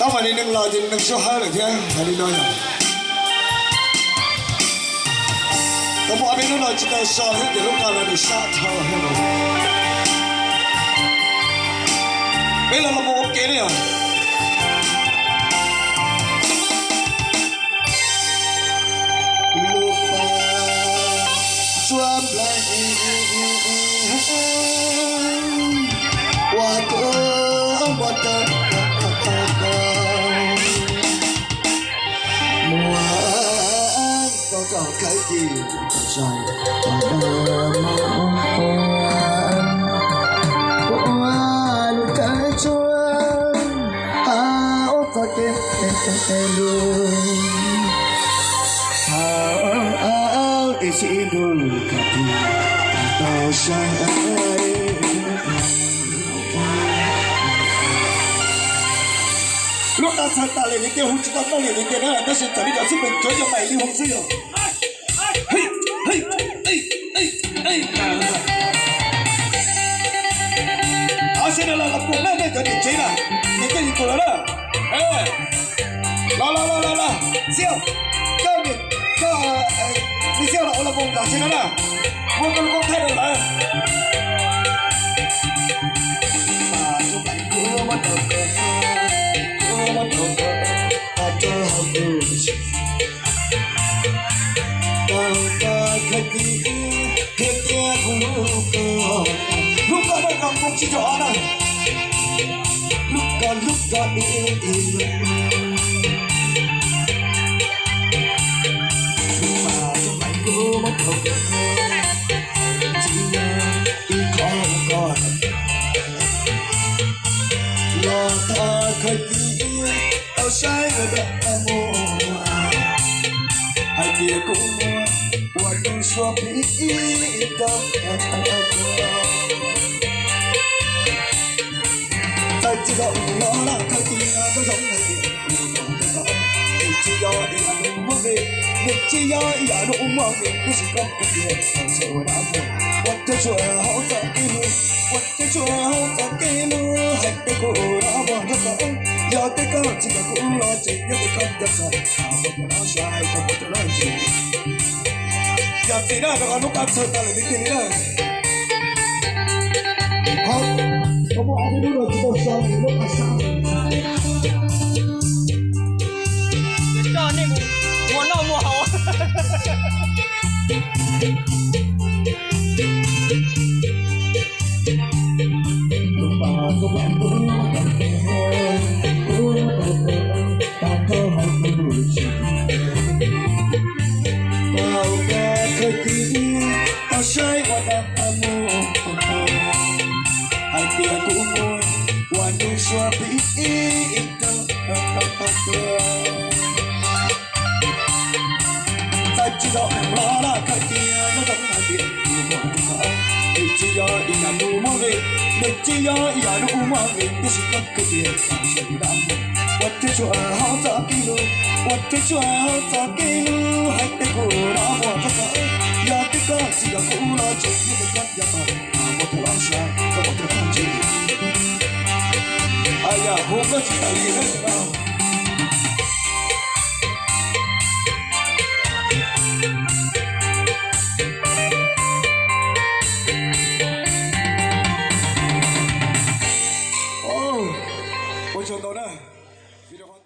Tab mas li neeg laus ces neeg suab hawb lawm thiab hais li no yog. Tau muaj ob peb hnub no tsis tau so thiab ces lub qab no nws sab dhau thiab no. Peb los los mus ua ke ne yom. Lub pas tsuab nplaig ua tuaj ua tau muaj tau tau khawb kis tau sai ua ua lub kawm tsuab ha ua txoj kev lus ha ib sib nrug kawg tis tau sai. Lub qab txhawv tas li nws tias hu tsis tau noj li nws tias na, tab sis txawm li cov xub pem cov yog pais li hu xwb yog. Av, sawv daws los los pum nej nej cov niam tsev na, niam tij niam tus lawm na. Los los los los los, Xiaj, koj niam, koj niam Xiaj los ua los pum nram sawv daws na, muab koj lub koob thaij rau lawm. Tau tag khawb kis thiab tias kuv lub ko, lub ko dawb no kuv tsis yog na, lub ko lub ko ib ib lub, lub mas lub mas kuv muab tau tsis yog ib qho ko. Los tag khawb kis tau saib ua dab mus hais tias kuv muaj ua tus suab pib ib tau. Txawm tsis yog ua los laj khawb kis koj zoo hais tias kuv muaj tus ko, nws tsis yog ib yam lub muab nqis, nws tsis yog ib yam lub muab nqis, tab sis koj kuj tias tau saib ua dab mus ua thiab tsuas hauv txoj kev hlub, ua thiab tsuas hauv txoj kev hlub hais tias kuv ua dab mus rau koj, yog tias koj tsis kam kuv los tseem nyob tias koj nco txog, muaj tus no sai koj muaj tus no tsis. Yog txiv na, rau qhov lub qab txhawv tas lawm tiag tiag li na. Qhov, koj muaj ob peb hnub no tsis tau so lub qab sab. Coj nej mus ua noj muag haus. Tau kawg kis tau saib ua dab mus hais tias kuv muaj ua tus suab pib ib tau. Txawm tsis yog los laj khawb kis nyob zoo hais tias kuv muaj tus ko, nws tsis yog ib yam lub muab nqis, nws tsis yog ib yam lub muab nqis, tab sis koj kuj tias tau saib ua dab mus ua thiab tsuas hauv txoj kev hlub, ua thiab tsuas hauv txoj kev hlub hais tias kuv los ua koj ko, yog tias koj tsis yog kuv los tseem nyob tias koj nco txog, muaj tus no sai koj muaj tus no tsis. Yog hu koj tsis tas li na. Ua tsaug ntau na, video qhov